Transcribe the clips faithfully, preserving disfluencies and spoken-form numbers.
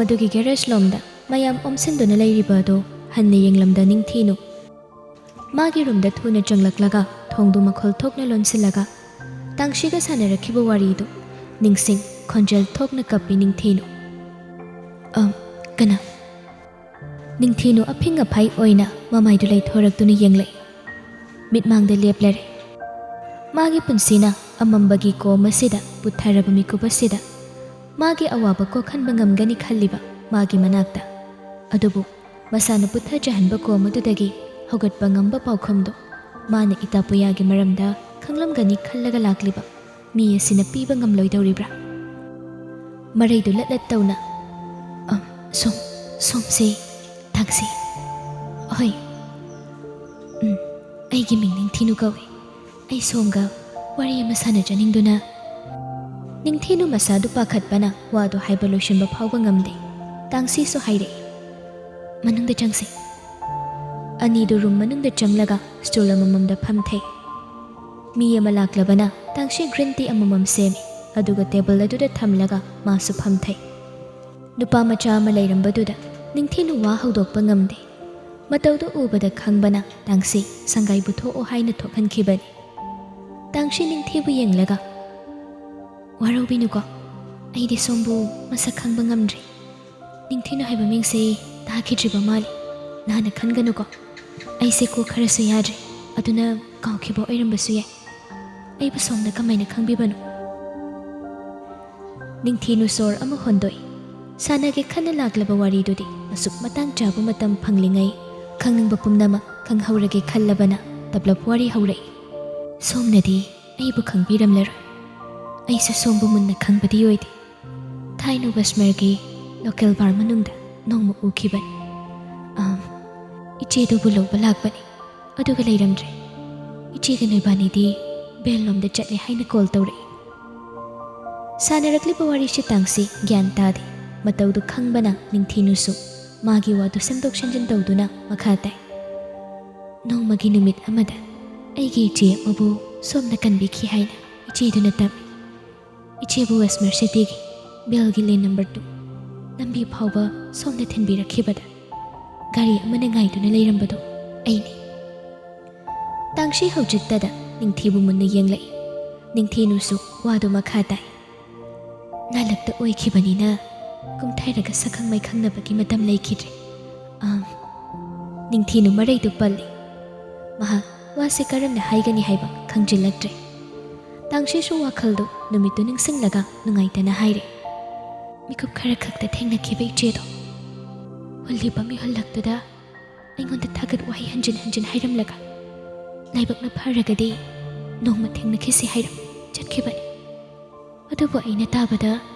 ꯑꯗꯨꯒꯤ ꯒꯦꯔꯦꯖ ꯂꯣꯝꯗ ꯃꯌꯥꯝ ꯑꯣꯝꯁꯤꯟꯗꯨꯅ ꯂꯩꯔꯤꯕ ꯑꯗꯨ ꯍꯟꯅ ꯌꯦꯡꯂꯝꯗ ꯅꯤꯡꯊꯤꯅꯨ ꯃꯥꯒꯤ ꯔꯨꯝꯗ ꯊꯨꯅ ꯆꯪꯂꯛꯂꯒ ꯊꯣꯡꯗꯨ ꯃꯈꯣꯜ ꯊꯣꯛꯅ ꯂꯣꯟꯁꯤꯜꯂꯒ ꯇꯥꯡꯁꯤꯒ ꯁꯥꯟꯅꯔꯛꯈꯤꯕ ꯋꯥꯔꯤꯗꯨ ꯅꯤꯡꯁꯤꯡ ꯈꯣꯟꯖꯦꯜ ꯊꯣꯛꯅ ꯀꯞꯄꯤ ꯅꯤꯡꯊꯤꯅꯨ꯫ "ꯑ, ꯀꯅꯥ?" ꯅꯤꯡꯊꯤꯅꯨ ꯑꯐꯤꯡ ꯑꯐꯥꯏ ꯑꯣꯏꯅ ꯃꯃꯥꯏꯗꯨ ꯂꯩꯊꯣꯔꯛꯇꯨꯅ ꯌꯦꯡꯂꯛꯏ꯫ ꯃꯤꯠꯃꯥꯡꯗ ꯂꯦꯞꯂꯔꯦ꯫ ꯃꯥꯒꯤ ꯄꯨꯟꯁꯤꯅ ꯑꯃꯝꯕꯒꯤ ꯀꯣꯝ ꯑꯁꯤꯗ ꯄꯨꯊꯔꯕ ꯃꯤꯀꯨꯞ ꯑꯁꯤꯗ ꯃꯥꯒꯤ ꯑꯋꯥꯕ ꯀꯣꯛꯍꯟꯕ ꯉꯝꯒꯅꯤ ꯈꯜꯂꯤꯕ ꯃꯥꯒꯤ ꯃꯅꯥꯛꯇ꯫ ꯑꯗꯨꯕꯨ ꯃꯁꯥꯅ ꯄꯨꯊꯖꯍꯟꯕ ꯀꯣꯝ ꯑꯗꯨꯗꯒꯤ ꯍꯧꯒꯠꯄ ꯉꯝꯕ ꯄꯥꯎꯈꯨꯝꯗꯨ ꯃꯥꯅ ꯏꯇꯥꯄꯨꯌꯥꯒꯤ ꯃꯔꯝꯗ ꯈꯪꯂꯝꯒꯅꯤ ꯈꯜꯂꯒ ꯂꯥꯛꯂꯤꯕ ꯃꯤ ꯑꯁꯤꯅ ꯄꯤꯕ ꯉꯝꯂꯣꯏꯗꯧꯔꯤꯕ꯭ꯔꯥ? ꯃꯔꯩꯗꯨ ꯂꯠ ꯂꯠ ꯇꯧꯅ, "ꯑ, ꯁꯣꯝ, ꯁꯣꯝꯁꯦ ꯇꯥꯡꯁꯤ?" "ꯍꯣꯏ꯫ ꯎꯝ, ꯑꯩꯒꯤ ꯃꯤꯡ ꯅꯤꯡꯊꯤꯅꯨ ꯀꯧꯏ꯫ ꯑꯩ ꯁꯣꯝꯒ ꯋꯥꯔꯤ ꯑꯃ ꯁꯥꯟꯅꯖꯅꯤꯡꯗꯨꯅ꯫" ꯅꯤꯡꯊꯤꯅꯨ ꯃꯁꯥꯗꯨ ꯄꯥꯈꯠꯄꯅ ꯋꯥꯗꯨ ꯍꯥꯏꯕ ꯂꯣꯏꯁꯤꯟꯕ ꯐꯥꯎꯕ ꯉꯝꯗꯦ꯫ ꯇꯥꯡꯁꯤꯁꯨ ꯍꯥꯏꯔꯛꯏ, "ꯃꯅꯨꯡꯗ ꯆꯪꯁꯤ꯫" ꯑꯅꯤꯗꯨ ꯔꯨꯝ ꯃꯅꯨꯡꯗ ꯆꯪꯂꯒ ꯁ꯭ꯇꯨꯜ ꯑꯃꯃꯝꯗ ꯐꯝꯊꯩ꯫ ꯃꯤ ꯑꯃ ꯂꯥꯛꯂꯕꯅ ꯇꯥꯡꯁꯤ ꯒ꯭ꯔꯤꯟ ꯇꯤ ꯑꯃꯃꯝ ꯁꯦꯝꯃꯤ, ꯑꯗꯨꯒ ꯇꯦꯕꯜ ꯑꯗꯨꯗ ꯊꯝꯂꯒ ꯃꯥꯁꯨ ꯐꯝꯊꯩ꯫ ꯅꯨꯄꯥ ꯃꯆꯥ ꯑꯃ ꯂꯩꯔꯝꯕꯗꯨꯗ ꯅꯤꯡꯊꯤꯅꯨ ꯋꯥ ꯍꯧꯗꯣꯛꯄ ꯉꯝꯗꯦ꯫ ꯃꯇꯧꯗꯨ ꯎꯕꯗ ꯈꯪꯕꯅ ꯇꯥꯡꯁꯤ ꯁꯪꯒꯥꯏ ꯄꯨꯊꯣꯛꯑꯣ ꯍꯥꯏꯅ ꯊꯣꯛꯍꯟꯈꯤꯕꯅꯤ꯫ ꯇꯥꯡꯁꯤ ꯅꯤꯡꯊꯤꯕꯨ ꯌꯦꯡꯂꯒ, "ꯋꯥꯔꯧꯕꯤꯅꯨꯀꯣ, ꯑꯩꯗꯤ ꯁꯣꯝꯕꯨ ꯃꯁꯛ ꯈꯪꯕ ꯉꯝꯗ꯭ꯔꯤ꯫ ꯅꯤꯡꯊꯤꯅꯨ ꯍꯥꯏꯕ ꯃꯤꯡꯁꯦ ꯇꯥꯈꯤꯗ꯭ꯔꯤꯕ ꯃꯥꯜꯂꯤ꯫ ꯂꯥꯟꯅ ꯈꯟꯒꯅꯨꯀꯣ꯫ ꯑꯩꯁꯦ ꯀꯣꯛ ꯈꯔꯁꯨ ꯌꯥꯗ꯭ꯔꯦ, ꯑꯗꯨꯅ ꯀꯥꯎꯈꯤꯕ ꯑꯣꯏꯔꯝꯕꯁꯨ ꯌꯥꯏ꯫ ꯑꯩꯕꯨ ꯁꯣꯝꯅ ꯀꯃꯥꯏꯅ ꯈꯪꯕꯤꯕꯅꯣ?" ꯅꯤꯡꯊꯤꯅꯨ ꯁꯣꯔ ꯑꯃ ꯍꯣꯟꯗꯣꯛꯏ꯫ ꯁꯥꯟꯅꯒꯦ ꯈꯟꯅ ꯂꯥꯛꯂꯕ ꯋꯥꯔꯤꯗꯨꯗꯤ ꯑꯁꯨꯛ ꯃꯇꯥꯡ ꯆꯥꯕ ꯃꯇꯝ ꯐꯪꯂꯤꯉꯩ ꯈꯪꯅꯤꯡꯕ ꯄꯨꯝꯅꯃꯛ ꯈꯪꯍꯧꯔꯒꯦ ꯈꯜꯂꯕꯅ ꯇꯞꯂꯞ ꯋꯥꯔꯤ ꯍꯧꯔꯛꯏ꯫ "ꯁꯣꯝꯅꯗꯤ ꯑꯩꯕꯨ ꯈꯪꯕꯤꯔꯝꯂꯔꯣꯏ꯫ ꯑꯩꯁꯨ ꯁꯣꯝꯕꯨ ꯃꯨꯟꯅ ꯈꯪꯕꯗꯤ ꯑꯣꯏꯗꯦ꯫ ꯊꯥꯏꯅ ꯋꯦꯁꯃꯔꯒꯤ ꯂꯣꯀꯦꯜ ꯕꯥꯔ ꯃꯅꯨꯡꯗ ꯅꯣꯡꯃ ꯎꯈꯤꯕꯅꯤ꯫ ꯑꯥꯝ, ꯏꯆꯦꯗꯨꯕꯨ ꯂꯧꯕ ꯂꯥꯛꯄꯅꯤ, ꯑꯗꯨꯒ ꯂꯩꯔꯝꯗ꯭ꯔꯦ꯫ ꯏꯆꯦꯒ ꯅꯣꯏꯕꯥꯅꯤꯗꯤ ꯕꯦꯜ ꯂꯣꯝꯗ ꯆꯠꯂꯦ ꯍꯥꯏꯅ ꯀꯣꯜ ꯇꯧꯔꯛꯏ꯫" ꯁꯥꯟꯅꯔꯛꯂꯤꯕ ꯋꯥꯔꯤꯁꯤ ꯇꯥꯡꯁꯤ ꯒ꯭ꯌꯥꯟ ꯇꯥꯗꯦ꯫ ꯃꯇꯧꯗꯨ ꯈꯪꯕꯅ ꯅꯤꯡꯊꯤꯅꯨꯁꯨ ꯃꯥꯒꯤ ꯋꯥꯗꯨ ꯁꯦꯝꯗꯣꯛ ꯁꯦꯝꯖꯤꯟ ꯇꯧꯗꯨꯅ ꯃꯈꯥ ꯇꯥꯏ꯫ "ꯅꯣꯡꯃꯒꯤ ꯅꯨꯃꯤꯠ ꯑꯃꯗ ꯑꯩꯒꯤ ꯏꯆꯦ ꯑꯃꯕꯨ ꯁꯣꯝꯅ ꯀꯟꯕꯤꯈꯤ ꯍꯥꯏꯅ ꯏꯆꯦꯗꯨꯅ ꯇꯝꯃꯤ꯫ ꯏꯆꯦꯕꯨ ꯋꯦꯁꯃꯔ ꯁꯤꯇꯤꯒꯤ ꯕꯦꯜꯒꯤ ꯂꯦꯟ ꯅꯝꯕꯔ ꯇꯨ, ꯂꯝꯕꯤ ꯐꯥꯎꯕ ꯁꯣꯝꯗ ꯊꯤꯟꯕꯤꯔꯛꯈꯤꯕꯗ ꯒꯥꯔꯤ ꯑꯃꯅ ꯉꯥꯏꯗꯨꯅ ꯂꯩꯔꯝꯕꯗꯣ ꯑꯩꯅꯤ꯫ ꯇꯥꯡꯁꯤ ꯍꯧꯖꯤꯛꯇꯗ ꯅꯤꯡꯊꯤꯕꯨ ꯃꯨꯟꯅ ꯌꯦꯡꯂꯛꯏ꯫ ꯅꯤꯡꯊꯤꯅꯨꯁꯨ ꯋꯥꯗꯨ ꯃꯈꯥ ꯇꯥꯏ꯫ ꯅꯥꯂꯛꯇ ꯑꯣꯏꯈꯤꯕꯅꯤꯅ ꯀꯨꯝꯊꯔꯒ ꯁꯛꯈꯪ ꯃꯥꯏꯈꯪꯅꯕꯒꯤ ꯃꯇꯝ ꯂꯩꯈꯤꯗ꯭ꯔꯦ꯫ ꯑꯥ, ꯅꯤꯡꯊꯤꯅꯨ ꯃꯔꯩꯗꯨ ꯄꯜꯂꯤ꯫ ꯃꯍꯥꯛ ꯋꯥꯁꯦ ꯀꯔꯝꯅ ꯍꯥꯏꯒꯅꯤ ꯍꯥꯏꯕ ꯈꯪꯖꯤꯜꯂꯛꯇ꯭ꯔꯦ꯫ ꯇꯥꯡꯁꯤꯁꯨ ꯋꯥꯈꯜꯗꯨ ꯅꯨꯃꯤꯠꯇꯨ ꯅꯤꯡꯁꯤꯡꯂꯒ ꯅꯨꯡꯉꯥꯏꯇꯅ ꯍꯥꯏꯔꯦ꯫ ꯃꯤꯀꯨꯞ ꯈꯔ ꯈꯛꯇ ꯊꯦꯡꯅꯈꯤꯕ ꯏꯆꯦꯗꯣ ꯍꯨꯜꯂꯤꯕ ꯃꯤꯍꯨꯜꯂꯛꯇꯨꯗ ꯑꯩꯉꯣꯟꯗ ꯊꯥꯒꯠ ꯋꯥꯍꯩ ꯍꯟꯖꯤꯟ ꯍꯟꯖꯤꯟ ꯍꯥꯏꯔꯝꯂꯒ, ꯂꯥꯏꯕꯛꯅ ꯐꯔꯒꯗꯤ ꯅꯣꯡꯃ ꯊꯦꯡꯅꯈꯤꯁꯤ ꯍꯥꯏꯔꯝ ꯆꯠꯈꯤꯕꯅꯤ꯫ ꯑꯗꯨꯕꯨ ꯑꯩꯅ ꯇꯥꯕꯗ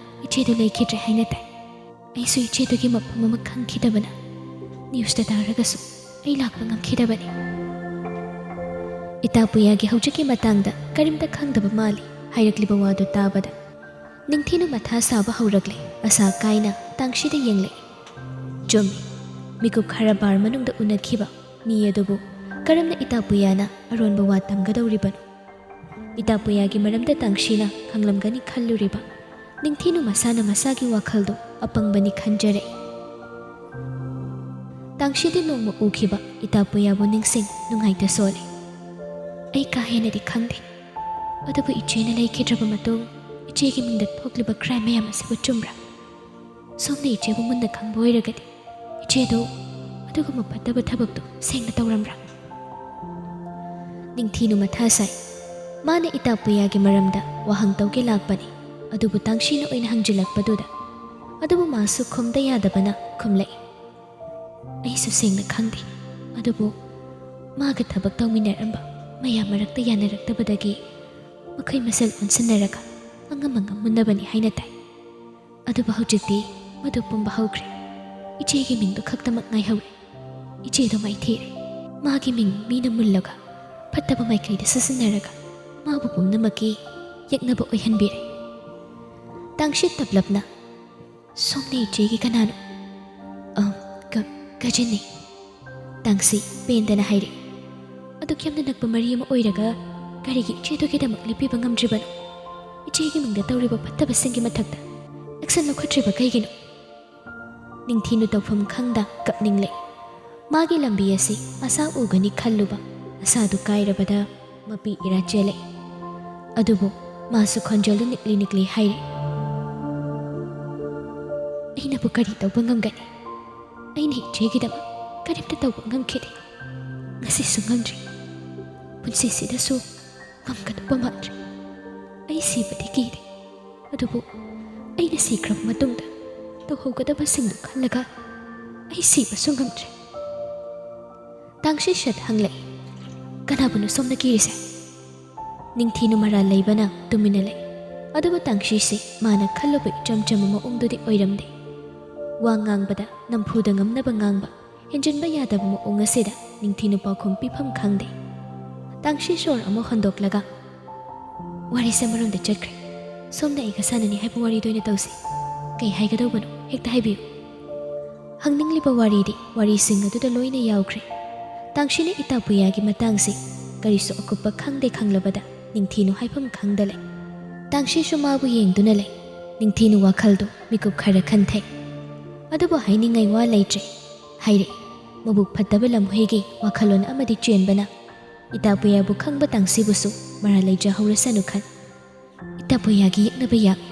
ꯏꯆꯦꯗꯨ ꯂꯩꯈꯤꯗ꯭ꯔꯦ ꯍꯥꯏꯅ ꯇꯥꯏ꯫ ꯑꯩꯁꯨ ꯏꯆꯦꯗꯨꯒꯤ ꯃꯐꯝ ꯑꯃ ꯈꯪꯈꯤꯗꯕꯅ ꯅ꯭ꯌꯨꯁꯇ ꯇꯥꯔꯒꯁꯨ ꯑꯩ ꯂꯥꯛꯄ ꯉꯝꯈꯤꯗꯕꯅꯤ꯫ ꯏꯇꯥ ꯄꯨꯌꯥꯒꯤ ꯍꯧꯖꯤꯛꯀꯤ ꯃꯇꯥꯡꯗ ꯀꯔꯤꯝꯇ ꯈꯪꯗꯕ ꯃꯥꯜꯂꯤ ꯍꯥꯏꯔꯛꯂꯤꯕ ꯋꯥꯗꯨ ꯇꯥꯕꯗ ꯅꯤꯡꯊꯤꯅ ꯃꯊꯥ ꯁꯥꯕ ꯍꯧꯔꯛꯂꯦ꯫ ꯑꯁꯥ ꯀꯥꯏꯅ ꯇꯥꯡꯁꯤꯗ ꯌꯦꯡꯂꯛꯏ꯫ ꯆꯨꯝꯃꯤ, ꯃꯤꯀꯨꯞ ꯈꯔ ꯕꯥꯔ ꯃꯅꯨꯡꯗ ꯎꯅꯈꯤꯕ ꯃꯤ ꯑꯗꯨꯕꯨ ꯀꯔꯝꯅ ꯏꯇꯥ ꯄꯨꯌꯥꯅ ꯑꯔꯣꯟꯕ ꯋꯥ ꯇꯝꯒꯗꯧꯔꯤꯕꯅꯣ? ꯏꯇꯥ ꯄꯨꯌꯥꯒꯤ ꯃꯔꯝꯗ ꯇꯥꯡꯁꯤꯅ ꯈꯪꯂꯝꯒꯅꯤ ꯈꯜꯂꯨꯔꯤꯕ ꯅꯤꯡꯊꯤꯅꯨ ꯃꯁꯥꯅ ꯃꯁꯥꯒꯤ ꯋꯥꯈꯜꯗꯣ ꯑꯄꯪꯕꯅꯤ ꯈꯟꯖꯔꯛꯏ꯫ ꯇꯥꯡꯁꯤꯗꯤ ꯅꯣꯡꯃ ꯎꯈꯤꯕ ꯏꯇꯥ ꯄꯨꯌꯥꯕꯨ ꯅꯤꯡꯁꯤꯡ ꯅꯨꯡꯉꯥꯏꯇ ꯁꯣꯜꯂꯤ꯫ ꯑꯩ ꯀꯥ ꯍꯦꯟꯅꯗꯤ ꯈꯪꯗꯦ, ꯑꯗꯨꯕꯨ ꯏꯆꯦꯅ ꯂꯩꯈꯤꯗ꯭ꯔꯕ ꯃꯇꯨꯡ ꯏꯆꯦꯒꯤ ꯃꯤꯡꯗ ꯊꯣꯛꯂꯤꯕ ꯀ꯭ꯔꯥꯏꯝ ꯃꯌꯥꯝ ꯑꯁꯤꯕꯨ ꯆꯨꯝꯕ꯭ꯔꯥ? ꯁꯣꯝꯅ ꯏꯆꯦꯕꯨ ꯃꯨꯟꯅ ꯈꯪꯕ ꯑꯣꯏꯔꯒꯗꯤ ꯏꯆꯦꯗꯨ ꯑꯗꯨꯒꯨꯝꯕ ꯐꯠꯇꯕ ꯊꯕꯛꯇꯨ ꯁꯦꯡꯅ ꯇꯧꯔꯝꯕ꯭ꯔꯥ? ꯅꯤꯡꯊꯤꯅꯨ ꯃꯊꯥ ꯁꯥꯏ꯫ ꯃꯥꯅ ꯏꯇꯥ ꯄꯨꯌꯥꯒꯤ ꯃꯔꯝꯗ ꯋꯥꯍꯪ ꯇꯧꯒꯦ ꯂꯥꯛꯄꯅꯤ, ꯑꯗꯨꯕꯨ ꯇꯥꯡꯁꯤꯅ ꯑꯣꯏꯅ ꯍꯪꯖꯤꯜꯂꯛꯄꯗꯨꯗ, ꯑꯗꯨꯕꯨ ꯃꯥꯁꯨ ꯈꯨꯝꯗ ꯌꯥꯗꯕꯅ ꯈꯨꯝꯂꯛꯏ꯫ ꯑꯩꯁꯨ ꯁꯦꯡꯅ ꯈꯪꯗꯦ, ꯑꯗꯨꯕꯨ ꯃꯥꯒ ꯊꯕꯛ ꯇꯧꯃꯤꯟꯅꯔꯝꯕ ꯃꯌꯥꯝ ꯃꯔꯛꯇ ꯌꯥꯅꯔꯛꯇꯕꯗꯒꯤ ꯃꯈꯣꯏ ꯃꯁꯦꯜ ꯑꯣꯟꯁꯤꯟꯅꯔꯒ ꯑꯉꯝ ꯑꯉꯝ ꯃꯨꯟꯅꯕꯅꯤ ꯍꯥꯏꯅ ꯇꯥꯏ꯫ ꯑꯗꯨꯕꯨ ꯍꯧꯖꯤꯛꯇꯤ ꯃꯗꯨ ꯄꯨꯝꯕ ꯍꯧꯈ꯭ꯔꯦ꯫ ꯏꯆꯦꯒꯤ ꯃꯤꯡꯗꯨ ꯈꯛꯇꯃꯛ ꯉꯥꯏꯍꯧꯔꯦ꯫ ꯏꯆꯦꯗꯨ ꯃꯥꯏꯊꯤꯔꯦ꯫ ꯃꯥꯒꯤ ꯃꯤꯡ ꯃꯤꯅ ꯃꯨꯜꯂꯒ ꯐꯠꯇꯕ ꯃꯥꯏꯀꯩꯗ ꯁꯤꯖꯤꯟꯅꯔꯒ ꯃꯥꯕꯨ ꯄꯨꯝꯅꯃꯛꯀꯤ ꯌꯦꯛꯅꯕ ꯑꯣꯏꯍꯟꯕꯤꯔꯦ꯫ ꯇꯥꯡꯁꯤ ꯇꯞꯂꯞꯅ, "ꯁꯣꯝꯅ ꯏꯆꯦꯒꯤ ꯀꯅꯥꯅꯣ?" "ꯑ, ꯀ-, ꯀꯖꯤꯟꯅꯤ," ꯇꯥꯡꯁꯤ ꯄꯦꯟꯗꯅ ꯍꯥꯏꯔꯛꯏ꯫ "ꯑꯗꯨꯛ ꯌꯥꯝꯅ ꯅꯛꯄ ꯃꯔꯤ ꯑꯃ ꯑꯣꯏꯔꯒ ꯀꯔꯤꯒꯤ ꯏꯆꯦꯗꯨꯒꯤꯗꯃꯛ ꯂꯦꯞꯄꯤꯕ ꯉꯝꯗ꯭ꯔꯤꯕꯅꯣ? ꯏꯆꯦꯒꯤ ꯃꯤꯡꯗ ꯇꯧꯔꯤꯕ ꯐꯠꯇꯕꯁꯤꯡꯒꯤ ꯃꯊꯛꯇ ꯑꯦꯛꯁꯟ ꯂꯧꯈꯠꯇ꯭ꯔꯤꯕ ꯀꯩꯒꯤꯅꯣ?" ꯅꯤꯡꯊꯤꯅꯨ ꯇꯧꯐꯝ ꯈꯪꯗ ꯀꯞꯅꯤꯡꯂꯛꯏ꯫ ꯃꯥꯒꯤ ꯂꯝꯕꯤ ꯑꯁꯤ ꯑꯁꯥ ꯎꯒꯅꯤ ꯈꯜꯂꯨꯕ ꯑꯁꯥꯗꯨ ꯀꯥꯏꯔꯕꯗ ꯃꯄꯤ ꯏꯔꯥ ꯆꯦꯜꯂꯛꯏ꯫ ꯑꯗꯨꯕꯨ ꯃꯥꯁꯨ ꯈꯣꯟꯖꯦꯜꯗꯨ ꯅꯤꯛꯂꯤ ꯅꯤꯛꯂꯤ ꯍꯥꯏꯔꯤ, "ꯑꯩꯅꯕꯨ ꯀꯔꯤ ꯇꯧꯕ ꯉꯝꯒꯅꯤ? ꯑꯩꯅ ꯏꯆꯦꯒꯤꯗꯃꯛ ꯀꯔꯤꯝꯇ ꯇꯧꯕ ꯉꯝꯈꯤꯗꯦ꯫ ꯉꯁꯤꯁꯨ ꯉꯝꯗ꯭ꯔꯤ꯫ ꯄꯨꯟꯁꯤꯁꯤꯗꯁꯨ ꯉꯝꯒꯗꯧꯕ ꯃꯥꯟꯗ꯭ꯔꯦ꯫ ꯑꯩ ꯁꯤꯕꯗꯤ ꯀꯤꯗꯦ, ꯑꯗꯨꯕꯨ ꯑꯩꯅ ꯁꯤꯈ꯭ꯔꯕ ꯃꯇꯨꯡꯗ ꯇꯧꯍꯧꯒꯗꯕꯁꯤꯡꯗꯨ ꯈꯜꯂꯒ ꯑꯩ ꯁꯤꯕꯁꯨ ꯉꯝꯗ꯭ꯔꯦ꯫" ꯇꯥꯡꯁꯤ ꯁꯠ ꯍꯪꯂꯛꯏ, "ꯀꯅꯥꯕꯨꯅꯣ ꯁꯣꯝꯅ ꯀꯤꯔꯤꯁꯦ?" ꯅꯤꯡꯊꯤꯅꯨ ꯃꯔꯥꯜ ꯂꯩꯕꯅ ꯇꯨꯃꯤꯟꯅ ꯂꯩ꯫ ꯑꯗꯨꯕꯨ ꯇꯥꯡꯁꯤꯁꯤ ꯃꯥꯅ ꯈꯜꯂꯨꯕ ꯏꯆꯝ ꯆꯝꯕ ꯃꯑꯣꯡꯗꯨꯗꯤ ꯑꯣꯏꯔꯝꯗꯦ꯫ ꯋꯥ ꯉꯥꯡꯕꯗ ꯅꯝꯐꯨꯗ ꯉꯝꯅꯕ ꯉꯥꯡꯕ, ꯍꯦꯟꯖꯤꯟꯕ ꯌꯥꯗꯕ ꯃꯑꯣꯡ ꯑꯁꯤꯗ ꯅꯤꯡꯊꯤꯅꯨ ꯄꯥꯎꯈꯨꯝ ꯄꯤꯐꯝ ꯈꯪꯗꯦ꯫ ꯇꯥꯡꯁꯤ ꯁꯣꯔ ꯑꯃꯨꯛ ꯍꯣꯟꯗꯣꯛꯂꯒ, "ꯋꯥꯔꯤꯁꯦ ꯑꯃꯔꯣꯝꯗ ꯆꯠꯈ꯭ꯔꯦ꯫ ꯁꯣꯝꯅ ꯑꯩꯒ ꯁꯥꯟꯅꯅꯤ ꯍꯥꯏꯕ ꯋꯥꯔꯤꯗꯣ ꯑꯣꯏꯅ ꯇꯧꯁꯤ꯫ ꯀꯩ ꯍꯥꯏꯒꯗꯧꯕꯅꯣ? ꯍꯦꯛꯇ ꯍꯥꯏꯕꯤꯌꯨ꯫" ꯍꯪꯅꯤꯡꯂꯤꯕ ꯋꯥꯔꯤꯗꯤ ꯋꯥꯔꯤꯁꯤꯡ ꯑꯗꯨꯗ ꯂꯣꯏꯅ ꯌꯥꯎꯈ꯭ꯔꯦ꯫ ꯇꯥꯡꯁꯤꯅ ꯏꯇꯥꯄꯨꯌꯥꯒꯤ ꯃꯇꯥꯡꯁꯤ ꯀꯔꯤꯁꯨ ꯑꯀꯨꯞꯄ ꯈꯪꯗꯦ ꯈꯪꯂꯕꯗ ꯅꯤꯡꯊꯤꯅꯨ ꯍꯥꯏꯐꯝ ꯈꯪꯗ ꯂꯩ꯫ ꯇꯥꯡꯁꯤꯁꯨ ꯃꯥꯕꯨ ꯌꯦꯡꯗꯨꯅ ꯂꯩ꯫ ꯅꯤꯡꯊꯤꯅꯨ ꯋꯥꯈꯜꯗꯨ ꯃꯤꯀꯨꯞ ꯈꯔ ꯈꯟꯊꯩ꯫ ꯑꯗꯨꯕꯨ ꯍꯥꯏꯅꯤꯡꯉꯥꯏ ꯋꯥ ꯂꯩꯇ꯭ꯔꯦ꯫ ꯍꯥꯏꯔꯛꯏ, ꯃꯕꯨꯛ ꯐꯠꯇꯕ ꯂꯝꯍꯨꯏꯒꯤ ꯋꯥꯈꯜꯂꯣꯟ ꯑꯃꯗꯤ ꯆꯦꯟꯕꯅ ꯏꯇꯥꯄꯨꯌꯥꯕꯨ ꯈꯪꯕ ꯇꯥꯡꯁꯤꯕꯨꯁꯨ ꯃꯔꯥꯜ ꯂꯩꯖꯍꯧꯔꯁꯅꯨ ꯈꯟ꯫ ꯏꯇꯥꯄꯨꯌꯥꯒꯤ ꯌꯦꯛꯅꯕ ꯌꯥꯝꯃꯤ꯫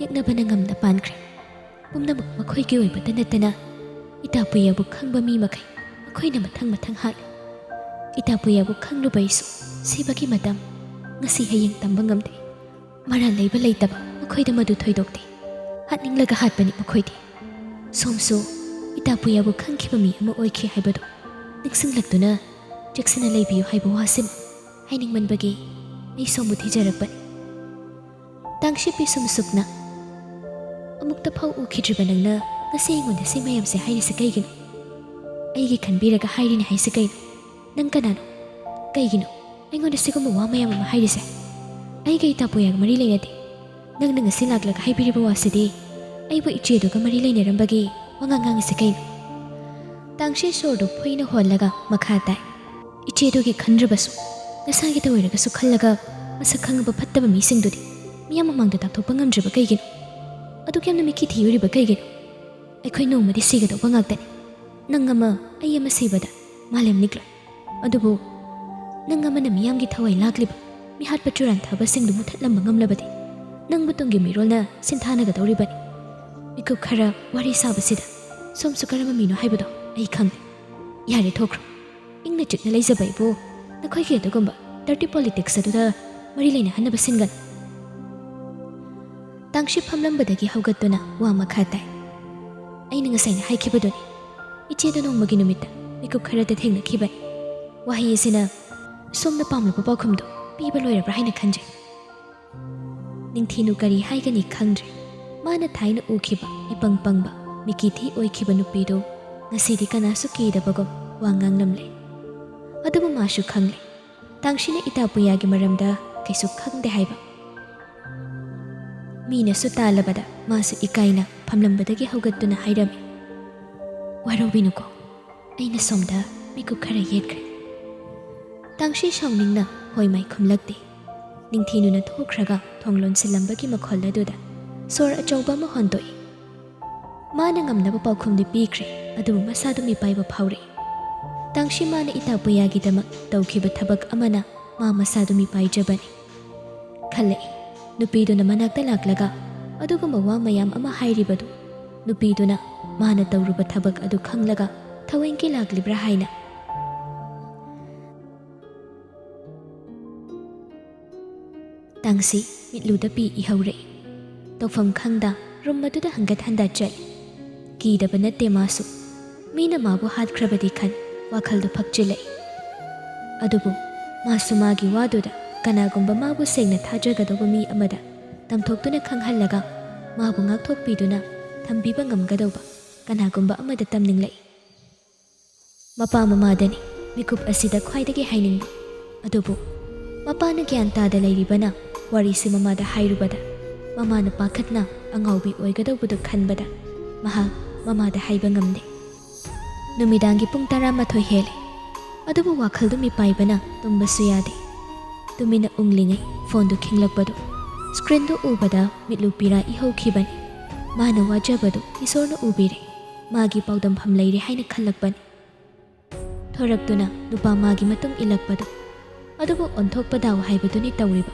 ꯌꯦꯛꯅꯕꯅ ꯉꯝꯅ ꯄꯥꯟꯈ꯭ꯔꯦ꯫ ꯄꯨꯝꯅꯃꯛ ꯃꯈꯣꯏꯒꯤ ꯑꯣꯏꯕꯇ ꯅꯠꯇꯅ ꯏꯇꯥꯄꯨꯌꯥꯕꯨ ꯈꯪꯕ ꯃꯤ ꯃꯈꯩ ꯃꯈꯣꯏꯅ ꯃꯊꯪ ꯃꯊꯪ ꯍꯥꯠꯂꯤ꯫ ꯏꯇꯥꯄꯨꯌꯥꯕꯨ ꯈꯪꯂꯨꯕ ꯑꯩꯁꯨ ꯁꯤꯕꯒꯤ ꯃꯇꯝ ꯉꯁꯤ ꯍꯌꯦꯡ ꯇꯝꯕ ꯉꯝꯗꯦ꯫ ꯃꯔꯥꯜ ꯂꯩꯕ ꯂꯩꯇꯕ ꯃꯈꯣꯏꯗ ꯃꯗꯨ ꯊꯣꯏꯗꯣꯛꯇꯦ꯫ ꯍꯥꯠꯅꯤꯡꯂꯒ ꯍꯥꯠꯄꯅꯤ ꯃꯈꯣꯏꯗꯤ꯫ ꯁꯣꯝꯁꯨ ꯏꯇꯥꯄꯨꯌꯥꯕꯨ ꯈꯪꯈꯤꯕ ꯃꯤ ꯑꯃ ꯑꯣꯏꯈꯤ ꯍꯥꯏꯕꯗꯨ ꯅꯤꯡꯁꯤꯡꯂꯛꯇꯨꯅ ꯆꯦꯛꯁꯤꯟꯅ ꯂꯩꯕꯤꯌꯨ ꯍꯥꯏꯕ ꯋꯥꯁꯤꯃ ꯍꯥꯏꯅꯤꯡꯃꯟꯕꯒꯤ ꯑꯩ ꯁꯣꯝꯕꯨ ꯊꯤꯖꯔꯛꯄꯅꯤ꯫" ꯇꯥꯡꯁꯤ ꯄꯤꯁꯨꯝ ꯁꯨꯛꯅ, "ꯑꯃꯨꯛꯇ ꯐꯥꯎ ꯎꯈꯤꯗ꯭ꯔꯤꯕ ꯅꯪꯅ ꯉꯁꯤ ꯑꯩꯉꯣꯟꯗ ꯁꯤ ꯃꯌꯥꯝꯁꯦ ꯍꯥꯏꯔꯤꯁꯦ ꯀꯩꯒꯤꯅꯣ? ꯑꯩꯒꯤ ꯈꯟꯕꯤꯔꯒ ꯍꯥꯏꯔꯤꯅꯤ ꯍꯥꯏꯁꯦ ꯀꯩꯅꯣ? ꯅꯪ ꯀꯅꯥꯅꯣ? ꯀꯩꯒꯤꯅꯣ ꯑꯩꯉꯣꯟꯗ ꯁꯤꯒꯨꯝꯕ ꯋꯥ ꯃꯌꯥꯝ ꯑꯃ ꯍꯥꯏꯔꯤꯁꯦ? ꯑꯩꯒ ꯏꯇꯥꯄꯨꯌꯥꯒ ꯃꯔꯤ ꯂꯩꯅꯗꯦ꯫ ꯅꯪꯅ ꯉꯁꯤ ꯂꯥꯛꯂꯒ ꯍꯥꯏꯕꯤꯔꯤꯕ ꯋꯥꯁꯤꯗꯤ ꯑꯩꯕꯨ ꯏꯆꯦꯗꯨꯒ ꯃꯔꯤ ꯂꯩꯅꯔꯝꯕꯒꯤ ꯋꯥꯉꯥꯡ ꯉꯥꯡꯉꯤꯁꯦ ꯀꯩꯅꯣ?" ꯇꯥꯡꯁꯤ ꯁꯣꯔꯗꯨ ꯐꯨꯏꯅ ꯍꯣꯜꯂꯒ ꯃꯈꯥ ꯇꯥꯏ, "ꯏꯆꯦꯗꯨꯒꯤ ꯈꯟꯗ꯭ꯔꯕꯁꯨ ꯅꯁꯥꯒꯤꯗ ꯑꯣꯏꯔꯒꯁꯨ ꯈꯜꯂꯒ ꯃꯁꯛ ꯈꯪꯉꯕ ꯐꯠꯇꯕ ꯃꯤꯁꯤꯡꯗꯨꯗꯤ ꯃꯤꯌꯥꯝ ꯃꯃꯥꯡꯗ ꯇꯥꯛꯊꯣꯛꯄ ꯉꯝꯗ꯭ꯔꯤꯕ ꯀꯩꯒꯤꯅꯣ? ꯑꯗꯨꯛ ꯌꯥꯝꯅ ꯃꯤꯈꯤ ꯊꯤꯔꯤꯕ ꯀꯩꯒꯤꯅꯣ?" ꯑꯩꯈꯣꯏ ꯅꯣꯡꯃꯗꯤ ꯁꯤꯒꯗꯧꯕ ꯉꯥꯛꯇꯅꯤ꯫ ꯅꯪ ꯑꯃ, ꯑꯩ ꯑꯃ ꯁꯤꯕꯗ ꯃꯥꯂꯦꯝ ꯅꯤꯛꯂꯣꯏ꯫ ꯑꯗꯨꯕꯨ ꯅꯪ ꯑꯃꯅ ꯃꯤꯌꯥꯝꯒꯤ ꯊꯋꯥꯏ ꯂꯥꯛꯂꯤꯕ ꯃꯤꯍꯥꯠꯄ ꯆꯨꯔꯥꯟꯊꯥꯕꯁꯤꯡꯗꯨ ꯃꯨꯊꯠꯂꯝꯕ ꯉꯝꯂꯕꯗꯤ ꯅꯪꯕꯨ ꯇꯨꯡꯒꯤ ꯃꯤꯔꯣꯜꯅ ꯁꯤꯟꯊꯥꯅꯒꯗꯧꯔꯤꯕꯅꯤ꯫ ꯃꯤꯀꯨꯞ ꯈꯔ ꯋꯥꯔꯤ ꯁꯥꯕꯁꯤꯗ ꯁꯣꯝꯁꯨ ꯀꯔꯝꯕ ꯃꯤꯅꯣ ꯍꯥꯏꯕꯗꯣ ꯑꯩ ꯈꯪꯂꯦ꯫ ꯌꯥꯔꯦ, ꯊꯣꯛꯈ꯭ꯔꯣ꯫ ꯏꯪꯅ ꯆꯤꯛꯅ ꯂꯩꯖꯕ ꯑꯩꯕꯨ ꯅꯈꯣꯏꯒꯤ ꯑꯗꯨꯒꯨꯝꯕ dirty politics ꯑꯗꯨꯗ ꯃꯔꯤ ꯂꯩꯅꯍꯟꯅꯕ ꯁꯤꯟꯒꯅꯨ꯫ ꯇꯥꯡꯁꯤ ꯐꯝꯂꯝꯕꯗꯒꯤ ꯍꯧꯒꯠꯇꯨꯅ ꯋꯥ ꯃꯈꯥ ꯇꯥꯏ꯫ ꯑꯩꯅ ꯉꯁꯥꯏꯅ ꯍꯥꯏꯈꯤꯕꯗꯨꯅꯤ, ꯏꯆꯦꯗ ꯅꯣꯡꯃꯒꯤ ꯅꯨꯃꯤꯠꯇ ꯃꯤꯀꯨꯞ ꯈꯔꯗ ꯊꯦꯡꯅꯈꯤꯕꯅꯤ꯫ ꯋꯥꯍꯩ ꯑꯁꯤꯅ ꯁꯣꯝꯅ ꯄꯥꯝꯂꯕ ꯄꯥꯎꯈꯨꯝꯗꯨ ꯄꯤꯕ ꯂꯣꯏꯔꯕ꯭ꯔꯥ ꯍꯥꯏꯅ ꯈꯟꯖꯩ꯫ ꯅꯤꯡꯊꯤꯅꯨ ꯀꯔꯤ ꯍꯥꯏꯒꯅꯤ ꯈꯪꯗ꯭ꯔꯦ꯫ ꯃꯥꯅ ꯊꯥꯏꯅ ꯎꯈꯤꯕ ꯏꯄꯪ ꯄꯪꯕ, ꯃꯤꯀꯤꯊꯤ ꯑꯣꯏꯈꯤꯕ ꯅꯨꯄꯤꯗꯨ ꯉꯁꯤꯗꯤ ꯀꯅꯥꯁꯨ ꯀꯤꯗꯕꯒꯨꯝ ꯋꯥ ꯉꯥꯡꯂꯝꯂꯦ꯫ ꯑꯗꯨꯕꯨ ꯃꯥꯁꯨ ꯈꯪꯂꯦ, ꯇꯥꯡꯁꯤꯅ ꯏꯇꯥ ꯄꯨꯌꯥꯒꯤ ꯃꯔꯝꯗ ꯀꯩꯁꯨ ꯈꯪꯗꯦ ꯍꯥꯏꯕ꯫ ꯃꯤꯅꯁꯨ ꯇꯥꯜꯂꯕꯗ ꯃꯥꯁꯨ ꯏꯀꯥꯏꯅ ꯐꯝꯂꯝꯕꯗꯒꯤ ꯍꯧꯒꯠꯇꯨꯅ ꯍꯥꯏꯔꯝꯃꯤ, "ꯋꯥꯔꯧꯕꯤꯅꯨꯀꯣ, ꯑꯩꯅ ꯁꯣꯝꯗ ꯃꯤꯀꯨꯞ ꯈꯔ ꯌꯦꯠꯈ꯭ꯔꯦ꯫" ꯇꯥꯡꯁꯤ ꯁꯥꯎꯅꯤꯡꯅ ꯍꯣꯏ ꯃꯥꯏ ꯈꯨꯝꯂꯛꯇꯦ꯫ ꯅꯤꯡꯊꯤꯅꯨꯅ ꯊꯣꯛꯈ꯭ꯔꯒ ꯊꯣꯡ ꯂꯣꯟꯁꯤꯜꯂꯝꯕꯒꯤ ꯃꯈꯣꯜ ꯑꯗꯨꯗ ꯁꯣꯔ ꯑꯆꯧꯕ ꯑꯃ ꯍꯣꯟꯗꯣꯛꯏ꯫ ꯃꯥꯅ ꯉꯝꯅꯕ ꯄꯥꯎꯈꯨꯝꯗꯤ ꯄꯤꯈ꯭ꯔꯦ, ꯑꯗꯨꯕꯨ ꯃꯁꯥꯗꯨ ꯃꯤꯄꯥꯏꯕ ꯐꯥꯎꯔꯛꯏ꯫ ꯇꯥꯡꯁꯤ ꯃꯥꯅ ꯏꯇꯥ ꯄꯨꯌꯥꯒꯤꯗꯃꯛ ꯇꯧꯈꯤꯕ ꯊꯕꯛ ꯑꯃꯅ ꯃꯥ ꯃꯁꯥꯗꯨ ꯃꯤꯄꯥꯏꯖꯕꯅꯤ ꯈꯜꯂꯛꯏ꯫ ꯅꯨꯄꯤꯗꯨꯅ ꯃꯅꯥꯛꯇ ꯂꯥꯛꯂꯒ ꯑꯗꯨꯒꯨꯝꯕ ꯋꯥ ꯃꯌꯥꯝ ꯑꯃ ꯍꯥꯏꯔꯤꯕꯗꯨ ꯅꯨꯄꯤꯗꯨꯅ ꯃꯥꯅ ꯇꯧꯔꯨꯕ ꯊꯕꯛ ꯑꯗꯨ ꯈꯪꯂꯒ ꯊꯋꯦꯡꯀꯤ ꯂꯥꯛꯂꯤꯕ꯭ꯔꯥ ꯍꯥꯏꯅ꯫ ꯇꯥꯡꯁꯤ ꯃꯤꯠꯂꯨꯗ ꯄꯤ ꯏꯍꯧꯔꯛꯏ꯫ ꯇꯧꯐꯝ ꯈꯪꯗ ꯔꯨꯝ ꯑꯗꯨꯗ ꯍꯪꯒꯠ ꯍꯟꯗ ꯆꯠꯂꯤ꯫ ꯀꯤꯗꯕ ꯅꯠꯇꯦ ꯃꯥꯁꯨ꯫ ꯃꯤꯅ ꯃꯥꯕꯨ ꯍꯥꯠꯈ꯭ꯔꯕꯗꯤ ꯈꯟ ꯋꯥꯈꯜꯗꯨ ꯐꯛꯆꯤꯜꯂꯛꯏ꯫ ꯑꯗꯨꯕꯨ ꯃꯥꯁꯨ ꯃꯥꯒꯤ ꯋꯥꯗꯨꯗ ꯀꯅꯥꯒꯨꯝꯕ ꯃꯥꯕꯨ ꯁꯦꯡꯅ ꯊꯥꯖꯒꯗꯧꯕ ꯃꯤ ꯑꯃꯗ ꯇꯝꯊꯣꯛꯇꯨꯅ ꯈꯪꯍꯜꯂꯒ ꯃꯥꯕꯨ ꯉꯥꯛꯊꯣꯛꯄꯤꯗꯨꯅ ꯊꯝꯕꯤꯕ ꯉꯝꯒꯗꯧꯕ ꯀꯅꯥꯒꯨꯝꯕ ꯑꯃꯗ ꯇꯝꯅꯤꯡꯂꯛꯏ꯫ ꯃꯄꯥ ꯃꯃꯥꯗꯅꯤ ꯃꯤꯀꯨꯞ ꯑꯁꯤꯗ ꯈ꯭ꯋꯥꯏꯗꯒꯤ ꯍꯥꯏꯅꯤꯡꯕ꯫ ꯑꯗꯨꯕꯨ ꯃꯄꯥꯅ ꯒ꯭ꯌꯥꯟ ꯇꯥꯗ ꯂꯩꯔꯤꯕꯅ ꯋꯥꯔꯤꯁꯤ ꯃꯃꯥꯗ ꯍꯥꯏꯔꯨꯕꯗ ꯃꯃꯥꯅ ꯄꯥꯈꯠꯅ ꯑꯉꯥꯎꯕꯤ ꯑꯣꯏꯒꯗꯧꯕꯗꯨ ꯈꯟꯕꯗ ꯃꯍꯥꯛ ꯃꯃꯥꯗ ꯍꯥꯏꯕ ꯉꯝꯗꯦ꯫ ꯅꯨꯃꯤꯗꯥꯡꯒꯤ ꯄꯨꯡ ꯇꯔꯥꯃꯥꯊꯣꯏ ꯍꯦꯜꯂꯦ꯫ ꯑꯗꯨꯕꯨ ꯋꯥꯈꯜꯗꯨ ꯃꯤꯄꯥꯏꯕꯅ ꯇꯨꯝꯕꯁꯨ ꯌꯥꯗꯦ꯫ ꯇꯨꯃꯤꯟꯅ ꯎꯪꯂꯤꯉꯩ ꯐꯣꯟꯗꯨ ꯈꯤꯡꯂꯛꯄꯗꯨ, ꯁ꯭ꯀ꯭ꯔꯤꯟꯗꯨ ꯎꯕꯗ ꯃꯤꯠꯂꯨ ꯄꯤꯔꯥ ꯏꯍꯧꯈꯤꯕꯅꯤ꯫ ꯃꯥꯅ ꯋꯥꯖꯕꯗꯨ ꯏꯁꯣꯔꯅ ꯎꯕꯤꯔꯦ, ꯃꯥꯒꯤ ꯄꯥꯎꯗꯝꯐꯝ ꯂꯩꯔꯦ ꯍꯥꯏꯅ ꯈꯜꯂꯛꯄꯅꯤ꯫ ꯊꯣꯔꯛꯇꯨꯅ ꯅꯨꯄꯥ ꯃꯥꯒꯤ ꯃꯇꯨꯡ ꯏꯜꯂꯛꯄꯗꯨ꯫ ꯑꯗꯨꯕꯨ ꯑꯣꯟꯊꯣꯛꯄ ꯗꯥꯎ ꯍꯥꯏꯕꯗꯨꯅꯤ ꯇꯧꯔꯤꯕ꯫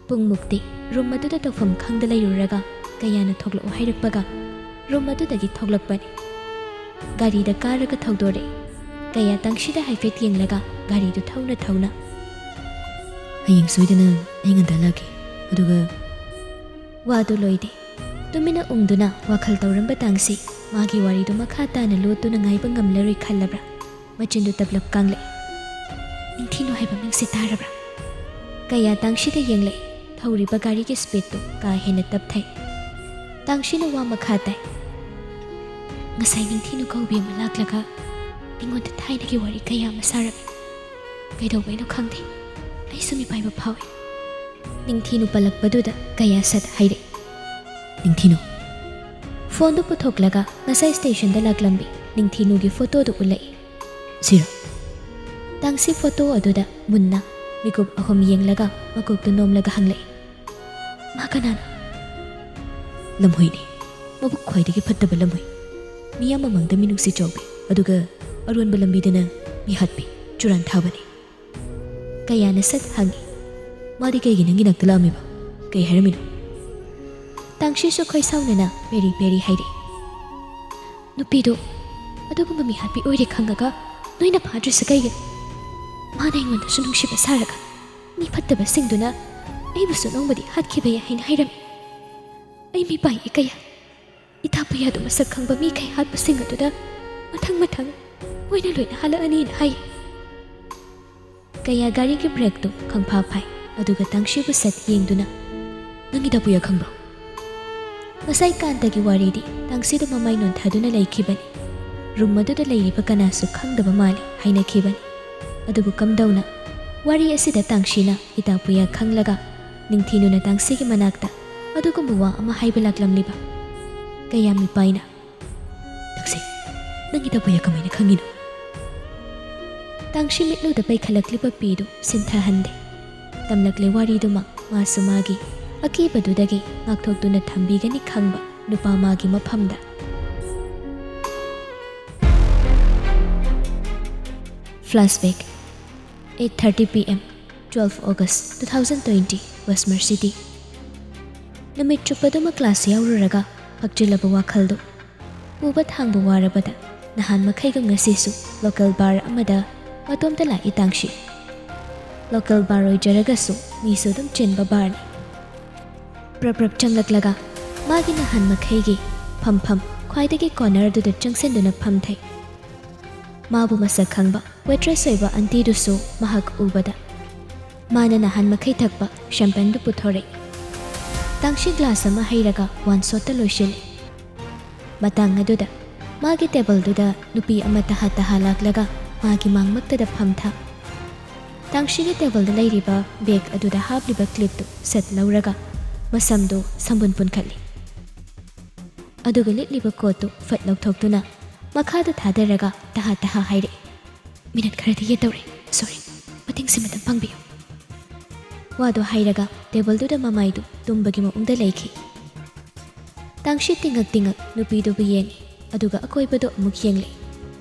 ꯄꯨꯡꯃꯨꯛꯇꯤ ꯔꯨꯝ ꯑꯗꯨꯗ ꯇꯧꯐꯝ ꯈꯪꯗ ꯂꯩꯔꯨꯔꯒ ꯀꯌꯥꯅ ꯊꯣꯛꯂꯛꯑꯣ ꯍꯥꯏꯔꯛꯄꯒ ꯔꯨꯝ ꯑꯗꯨꯗꯒꯤ ꯊꯣꯛꯂꯛꯄꯅꯤ꯫ ꯒꯥꯔꯤꯗ ꯀꯥꯔꯒ ꯊꯧꯗꯣꯔꯛꯏ꯫ ꯀꯌꯥ ꯇꯥꯡꯁꯤꯗ ꯍꯥꯏꯐꯦꯠ ꯌꯦꯡꯂꯒ ꯒꯥꯔꯤꯗꯨ ꯊꯧꯅ ꯊꯧꯅ, "ꯍꯌꯦꯡ ꯁꯣꯏꯗꯅ ꯑꯩ ꯉꯟꯇꯥ ꯂꯥꯛꯀꯦ, ꯑꯗꯨꯒ" ꯋꯥꯗꯨ ꯂꯣꯏꯗꯦ꯫ ꯇꯨꯃꯤꯟꯅ ꯎꯪꯗꯨꯅ ꯋꯥꯈꯜ ꯇꯧꯔꯝꯕ ꯇꯥꯡꯁꯤ ꯃꯥꯒꯤ ꯋꯥꯔꯤꯗꯨ ꯃꯈꯥ ꯇꯥꯅ ꯂꯣꯠꯇꯨꯅ ꯉꯥꯏꯕ ꯉꯝꯂꯔꯣꯏ ꯈꯜꯂꯕ꯭ꯔꯥ? ꯃꯆꯤꯟꯗꯨ ꯇꯞꯂꯞ ꯀꯥꯡꯂꯛꯏ꯫ "ꯅꯤꯡꯊꯤꯅꯨ ꯍꯥꯏꯕ ꯃꯤꯡꯁꯦ ꯇꯥꯔꯕ꯭ꯔꯥ?" ꯀꯌꯥ ꯇꯥꯡꯁꯤꯗ ꯌꯦꯡꯂꯛꯏ꯫ ꯊꯧꯔꯤꯕ ꯒꯥꯔꯤꯒꯤ ꯁ꯭ꯄꯤꯗꯇꯨ ꯀꯥ ꯍꯦꯟꯅ ꯇꯞꯊꯩ꯫ ꯇꯥꯡꯁꯤꯅ ꯋꯥ ꯃꯈꯥ ꯇꯥꯏ꯫ "ꯉꯁꯥꯏ ꯅꯤꯡꯊꯤꯅꯨ ꯀꯧꯕꯤ ꯑꯃ ꯂꯥꯛꯂꯒ ꯑꯩꯉꯣꯟꯗ ꯊꯥꯏꯅꯒꯤ ꯋꯥꯔꯤ ꯀꯌꯥ ꯑꯃ ꯁꯥꯔꯝꯃꯤ꯫ ꯀꯩꯗꯧꯕꯩꯅꯣ ꯈꯪꯗꯦ, ꯑꯩꯁꯨ ꯃꯤꯄꯥꯏꯕ ꯐꯥꯎꯏ꯫" ꯅꯤꯡꯊꯤꯅꯨ ꯄꯜꯂꯛꯄꯗꯨꯗ ꯀꯌꯥ ꯁꯠ ꯍꯥꯏꯔꯛꯏ꯫ "ꯅꯤꯡꯊꯤꯅꯨ꯫" ꯐꯣꯟꯗꯨ ꯄꯨꯊꯣꯛꯂꯒ ꯉꯁꯥꯏ ꯁ꯭ꯇꯦꯁꯟꯗ ꯂꯥꯛꯂꯝꯕꯤ ꯅꯤꯡꯊꯤꯅꯨꯒꯤ ꯐꯣꯇꯣꯗꯨ ꯎꯠꯂꯛꯏ꯫ "ꯁꯤꯔꯣ?" ꯇꯥꯡꯁꯤ ꯐꯣꯇꯣ ꯑꯗꯨꯗ ꯃꯨꯟꯅ ꯃꯤꯀꯨꯞ ꯑꯍꯨꯝ ꯌꯦꯡꯂꯒ ꯃꯀꯣꯛꯇꯨ ꯅꯣꯝꯂꯒ ꯍꯪꯂꯛꯏ꯫ "ꯃꯥ ꯀꯅꯥꯅꯣ?" "ꯂꯝꯍꯨꯏꯅꯤ꯫ ꯃꯕꯨꯛ ꯈ꯭ꯋꯥꯏꯗꯒꯤ ꯐꯠꯇꯕ ꯂꯝꯍꯨꯏ꯫ ꯃꯤꯌꯥꯝ ꯃꯃꯥꯡꯗ ꯃꯤꯅꯨꯡꯁꯤ ꯆꯥꯎꯕꯤ, ꯑꯗꯨꯒ ꯑꯔꯣꯟꯕ ꯂꯝꯕꯤꯗꯅ ꯃꯤ ꯍꯥꯠꯄꯤ, ꯆꯨꯔꯥꯟ ꯊꯥꯕꯅꯤ꯫" ꯀꯌꯥꯅ ꯁꯠ ꯍꯪꯉꯤ꯫ "ꯃꯥꯗꯤ ꯀꯩꯒꯤ ꯅꯪꯒꯤ ꯅꯥꯛꯇ ꯂꯥꯛꯑꯝꯃꯤꯕ? ꯀꯩ ꯍꯥꯏꯔꯝꯃꯤꯅꯣ?" ꯇꯥꯡꯁꯤꯁꯨ ꯈꯣꯏ ꯁꯥꯎꯅꯅ ꯄꯦꯔꯤ ꯄꯦꯔꯤ ꯍꯥꯏꯔꯛꯏ꯫ "ꯅꯨꯄꯤꯗꯨ ꯑꯗꯨꯒꯨꯝꯕ ꯃꯤꯍꯥꯠꯄꯤ ꯑꯣꯏꯔꯦ ꯈꯪꯉꯒ ꯅꯣꯏꯅ ꯐꯥꯗ꯭ꯔꯤꯁꯦ ꯀꯩꯒꯤꯅꯣ? ꯃꯥꯅ ꯑꯩꯉꯣꯟꯗꯁꯨ ꯅꯨꯡꯁꯤꯕ ꯁꯥꯔꯒ ꯃꯤ ꯐꯠꯇꯕꯁꯤꯡꯗꯨꯅ ꯑꯩꯕꯨꯁꯨ ꯅꯣꯡꯃꯗꯤ ꯍꯥꯠꯈꯤꯕ ꯌꯥꯏ ꯍꯥꯏꯅ ꯍꯥꯏꯔꯝꯃꯤ꯫ ꯑꯩ ꯃꯤꯄꯥꯏ ꯏꯀꯌꯥ꯫ ꯏꯇꯥ ꯄꯨꯌꯥꯗꯨ ꯃꯁꯛ ꯈꯪꯕ ꯃꯤꯈꯩ ꯍꯥꯠꯄꯁꯤꯡ ꯑꯗꯨꯗ ꯃꯊꯪ ꯃꯊꯪ ꯃꯣꯏꯅ ꯂꯣꯏꯅ ꯍꯥꯠꯂꯛꯑꯅꯤꯅ ꯍꯥꯏ꯫" ꯀꯌꯥ ꯒꯥꯔꯤꯒꯤ ꯕ꯭ꯔꯦꯛꯇꯨ ꯈꯪꯐꯥ ꯐꯥꯏ, ꯑꯗꯨꯒ ꯇꯥꯡꯁꯤꯕꯨ ꯁꯠ ꯌꯦꯡꯗꯨꯅ, "ꯅꯪ ꯏꯇꯥ ꯄꯨꯌꯥ ꯈꯪꯕ꯭ꯔꯣ?" ꯉꯁꯥꯏ ꯀꯥꯟꯇꯒꯤ ꯋꯥꯔꯤꯗꯤ ꯇꯥꯡꯁꯤꯗ ꯃꯃꯥꯏ ꯅꯣꯟꯊꯗꯨꯅ ꯂꯩꯈꯤꯕꯅꯤ꯫ ꯔꯨꯝ ꯑꯗꯨꯗ ꯂꯩꯔꯤꯕ ꯀꯅꯥꯁꯨ ꯈꯪꯗꯕ ꯃꯥꯜꯂꯤ ꯍꯥꯏꯅꯈꯤꯕꯅꯤ꯫ ꯑꯗꯨꯕꯨ ꯀꯝꯗꯧꯅ ꯋꯥꯔꯤ ꯑꯁꯤꯗ ꯇꯥꯡꯁꯤꯅ ꯏꯇꯥ ꯄꯨꯌꯥ ꯈꯪꯂꯒ ꯅꯤꯡꯊꯤꯅꯨꯅ ꯇꯥꯡꯁꯤꯒꯤ ꯃꯅꯥꯛꯇ ꯑꯗꯨꯒꯨꯝꯕ ꯋꯥ ꯑꯃ ꯍꯥꯏꯕ ꯂꯥꯛꯂꯝꯂꯤꯕ? ꯀꯌꯥ ꯃꯤꯄꯥꯏꯅ, "ꯇꯥꯡꯁꯤ, ꯅꯪ ꯏꯇꯥ ꯄꯨꯌꯥ ꯀꯃꯥꯏꯅ ꯈꯪꯉꯤꯅꯣ?" ꯇꯥꯡꯁꯤ ꯃꯤꯠꯂꯨꯗ ꯄꯩꯈꯠꯂꯛꯂꯤꯕ ꯄꯤꯗꯨ ꯁꯤꯟꯊꯍꯟꯗꯦ꯫ ꯇꯝꯂꯛꯂꯦ ꯋꯥꯔꯤꯗꯨꯃꯛ ꯃꯥꯁꯨ ꯃꯥꯒꯤ ꯑꯀꯤꯕꯗꯨꯗꯒꯤ ꯉꯥꯛꯊꯣꯛꯇꯨꯅ ꯊꯝꯕꯤꯒꯅꯤ ꯈꯪꯕ ꯅꯨꯄꯥ ꯃꯥꯒꯤ ꯃꯐꯝꯗ꯫ Flashback, eight thirty P M, twelve August two thousand twenty, West Merced City. ꯅꯨꯃꯤꯠ ꯆꯨꯞꯄꯗꯨꯃ class ꯌꯥꯎꯔꯨꯔꯒ ꯐꯛꯆꯤꯜꯂꯕ ꯋꯥꯈꯜꯗꯨ ꯄꯨꯕ ꯊꯥꯡꯕ ꯋꯥꯔꯕꯗ ꯅꯍꯥꯟ ꯃꯈꯩꯒꯨꯝ ꯉꯁꯤꯁꯨ local bar ꯑꯃꯗ ꯃꯇꯣꯝꯇ ꯂꯥꯛꯏ ꯇꯥꯡꯁꯤ꯫ Local bar ꯑꯣꯏꯖꯔꯒꯁꯨ ꯃꯤꯁꯨ ꯑꯗꯨꯝ ꯆꯤꯟꯕ barꯅꯤ꯫ ꯄ꯭ꯔꯞ ꯄ꯭ꯔꯞ ꯆꯪꯂꯛꯂꯒ ꯃꯥꯒꯤ ꯅꯍꯥꯟ ꯃꯈꯩꯒꯤ ꯐꯝꯐꯝ ꯈ꯭ꯋꯥꯏꯗꯒꯤ cornerꯗꯨꯗ ꯆꯪꯁꯤꯟꯗꯨꯅ ꯐꯝꯊꯩ꯫ ꯃꯥꯕꯨ ꯃꯁꯛ ꯈꯪꯕ waitress ꯑꯣꯏꯕ auntieꯗꯨꯁꯨ ꯃꯍꯥꯛ ꯎꯕꯗ ꯃꯥꯅ ꯅꯍꯥꯟ ꯃꯈꯩ ꯊꯛꯄ champagneꯗꯨ ꯄꯨꯊꯣꯔꯛꯏ꯫ ꯇꯥꯡꯁꯤ glass ꯑꯃ ꯍꯩꯔꯒ one shotꯇ ꯂꯣꯏꯁꯤꯜꯂꯤ꯫ ꯃꯇꯥꯡ ꯑꯗꯨꯗ ꯃꯥꯒꯤ tableꯗꯨꯗ ꯅꯨꯄꯤ ꯑꯃ ꯇꯍꯥ ꯇꯍꯥ ꯂꯥꯛꯂꯒ ꯃꯥꯒꯤ ꯃꯥꯡꯃꯛꯇꯗ ꯐꯝꯊ꯫ ꯇꯥꯡꯁꯤꯒꯤ tableꯗ ꯂꯩꯔꯤꯕ bag ꯑꯗꯨꯗ ꯍꯥꯞꯂꯤꯕ clipꯇꯨ ꯁꯠ ꯂꯧꯔꯒ ꯃꯁꯝꯗꯨ ꯁꯝꯕꯨꯟ ꯄꯨꯟꯈꯠꯂꯤ꯫ ꯑꯗꯨꯒ ꯂꯤꯠꯂꯤꯕ coatꯇꯨ ꯐꯠ ꯂꯧꯊꯣꯛꯇꯨꯅ ꯃꯈꯥꯗ ꯊꯥꯗꯔꯒ ꯇꯍꯥ ꯇꯍꯥ ꯍꯥꯏꯔꯛꯏ, "Minute ꯈꯔꯗꯤ ꯌꯦꯠꯇꯧꯔꯦ꯫ Sorry, ꯃꯇꯤꯡꯁꯤꯃꯇꯪ ꯄꯥꯡꯕꯤꯌꯨ꯫" ꯋꯥꯗꯨ ꯍꯥꯏꯔꯒ tableꯗꯨꯗ ꯃꯃꯥꯏꯗꯨ ꯇꯨꯝꯕꯒꯤ ꯃꯑꯣꯡꯗ ꯂꯩꯈꯤ꯫ ꯇꯥꯡꯁꯤ ꯇꯤꯡꯉꯛ ꯇꯤꯡꯉꯛ ꯅꯨꯄꯤꯗꯨꯕꯨ ꯌꯦꯡꯉꯤ, ꯑꯗꯨꯒ ꯑꯀꯣꯏꯕꯗꯨ ꯑꯃꯨꯛ ꯌꯦꯡꯂꯤ꯫